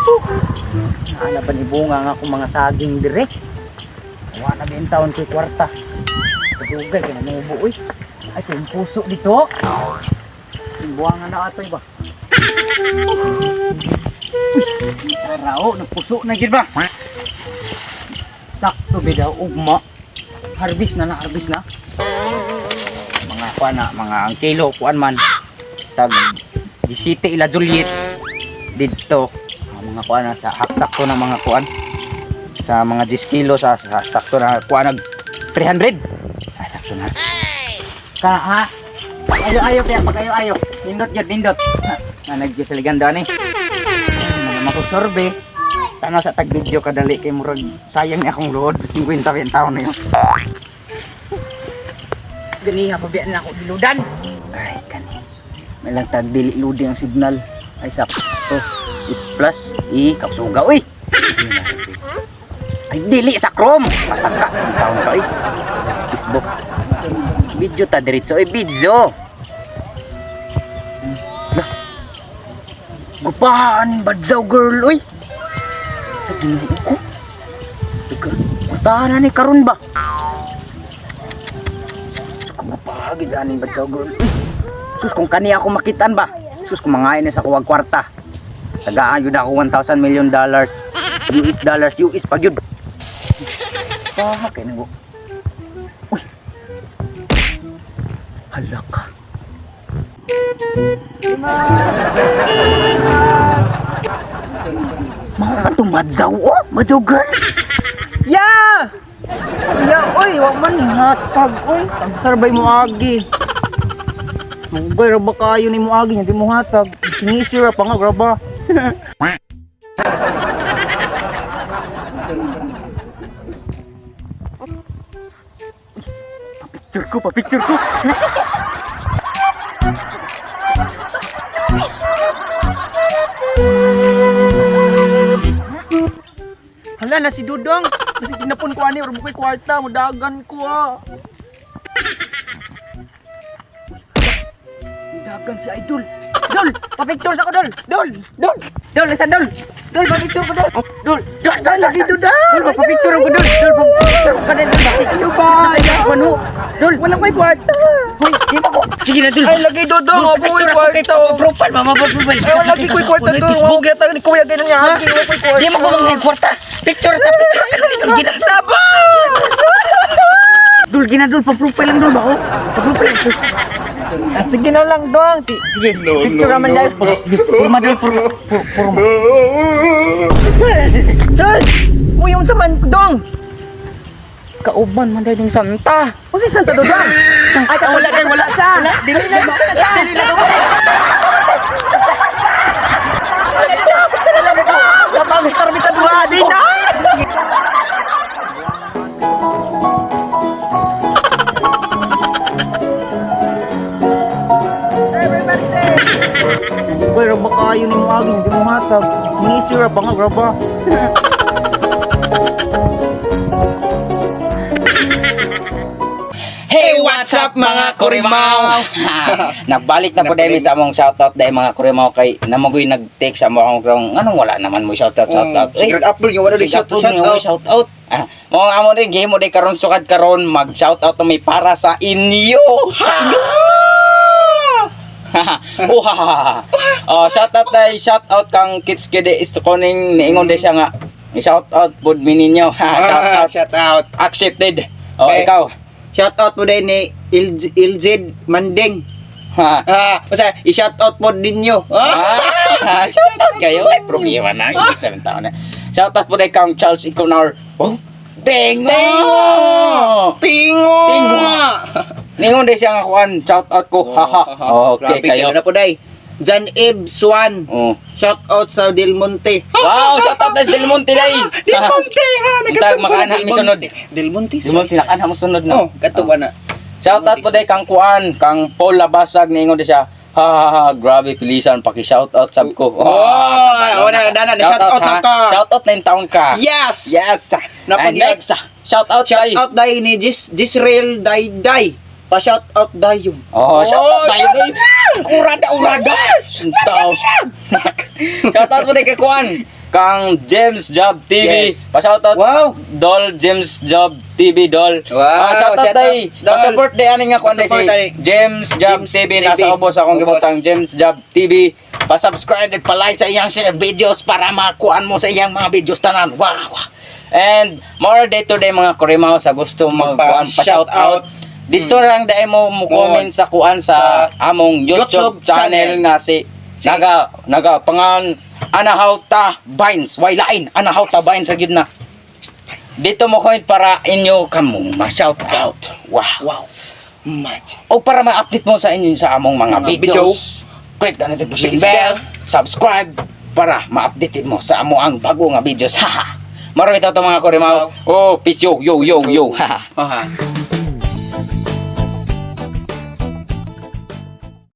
Naana ba ni bunga nga akong mga saging dire? Wa na din taon ko'y kwarta. Padugay kay namubo uy. Ay, kay puso dito. Buwangan na atoy ba? Uy, tarao, nagpuso na gid ba? Sakto bidaw ugma. Harvest na na, harvest na. Mga kuan na, mga ang kilo kuan man. Tag 17 ila Juliet didto. Ang mga kuan na sa sakto na mga kuan sa mga 10 kilo sa sakto na kuan nag 300. Ah, sakto na. Ka ha. Ayo ayo kaya pag ayo ayo. Nindot gyud nindot. Ha, na nagyo sa liganda ni. Mga mako sorbe. Tanaw sa tag video kadali kay murag sayang ni akong load 50 ba taon na yun. Gani nga pabiyan na ako giludan. Ay kani. May lang tag dili loading ang signal. Ay sakto. I plus i kapsuga uy. Ay dili sa Chrome. Pataka ang taon ka uy. Facebook. Video ta diretso ay video. Lah. Gupahan badzaw girl oy. Sa Ginoo ko. Teka, kutahan na ni karon ba? Sus, kung mapahagid aning badzaw girl. Uy, sus, kung kaniya ako makitaan ba? Sus, kung mangain na sa kuwag kwarta. Tagaan yun ako 1,000 million dollars. US dollars, US pag yun. Paha kay nang. Uy. Hala ka. Mga ka itong madzaw, oh! Madzaw girl! Ya! Ya, oy, wa man hatag, oy. Tagsarbay mo agi. Mugay ra ba kayo ni mo agi, hindi mo hatag. Singisir ra pa nga, graba. Picture ko, pa-picture ko! Hala na si Dudong. Kasi tinapon ko ani, or ko'y kwarta, mudagan ko ah. Dagan si Idol! Dol! Pa-picture sa ko, Dol! Dol! Dol! Dol, isa Dol! Dol, pa-picture ko, Dol! Dol! Dol! Dol! Lagi Dudong! Dol, pa-picture ko, Dol! Dol, pa-picture ko, Dol! Bakit? Ano ba? Ano? Dol! Wala ko'y kwarta. Hoy, di ba ko? Sige na, Dol! Ay, lagi Dudong, Dol, wa ko'y pa-picture ako kay kwarta. Profile, mama, profile. Ay, wala lagi ko'y kwarta, Dol. Wa ko gyud ni Kuya ganun niya. Agi, wa ko'y kwarta. Di mo ko mga kwarta. Picture ta, picture ta. Dol, gina. Tabang! Dol, gina, Dol. Pa-profile lang, Dol, ba ko? Pa-profile. Ah, sige na lang, Dong. Sige, picture naman dahil. Purma, Dol. Purma. Purma. Dol! Uy, yung sa man, Dong! Kauban man dahil yung santa. O si Santa Dudong? Ay, ka, wala kay wala sa. Dili na dili na. Kapag karbita duha di na. Uy, raba kayo ni mo agi, hindi mo hatag. Singisira pa nga, graba. Hey, what's up mga kurimaw? Nagbalik na po dahil sa among shoutout dahil mga kurimaw kay namagoy nag-text sa among krong anong wala naman mo shoutout shoutout. Sige, upload yung wala Sige, din shout upload nga, out. shout out. Ah, mo amo din game mo day karon sukad karon mag shoutout na may para sa inyo. Sa inyo. Oh, ha, ha, ha. Oh, shout out day, shout out kang Kits Kede Istokoning niingon day siya nga. I-shout out pod mi ninyo. Ha, shout Ah, out. shout out. Accepted. Oh, Okay. ikaw. Shout out po din ni LZ Manding. Ha. Ah, basta i-shout out po ninyo. Ah, Ah, shout out kayo. Ay, problema na. Hindi seven taon na. Shout out po day kang Charles Iconar. Oh, Tingo! Tingo! Tingo! Ningon day siya nga kuan, shout out ko. Haha. Okay Grabe, kayo. Na po day. Jan Eb Swan. Oh. Shout out sa Del Monte. Wow, shout out sa Del Monte day. Del Monte ha, Untag makaanha mi sunod. Del Monte. Del Monte nakanha mo sunod no. Oh, kato ba na? Shout out po day kang kuan, kang Paul Labasag ningon day siya. Ha ha ha, grabe pilisan paki shout out sab ko. Oh, wala na, dana, na, shout out na ka. Shout out na in town ka. Yes! Yes. Napag- And next, shout out Shout kay out day ni Jisrael Day Day. Pa shout out dayon. Oh, shout out tayo shout day. Urada urada. Tao. Shout out po day kay kuan. Kang James Job TV. Yes. Pa-shoutout. Wow. Dol James Job TV Dol. Wow, Ah, shoutout shout out, day. Dol. Pa-support day ani nga kuan day si Pa-support ani. James Job James TV TV. Nasa ubos akong Ubos. gibutang James Job TV. Pa-subscribe at pa-like sa iyang share videos para makuan mo sa iyang mga videos tanan. Wow. And more day to day, mga kurimaw, sa gusto magkuan pa shout out. Dito lang dai mo mo comment sa kuan sa among YouTube YouTube channel channel. nga si Naga naga pangan Anahauta Vines. Way lain Anahauta Vines sa gyud na. Dito mo comment para inyo kamo ma-shout out. Wow. Wow. Much. O para ma-update mo sa inyo sa among mga Mga videos. Click the notification bell, subscribe para ma-update mo sa amo ang bago nga videos. Haha. Marami ito mga kurimaw. Oh, peace, yo yo yo yo. Haha. Aha.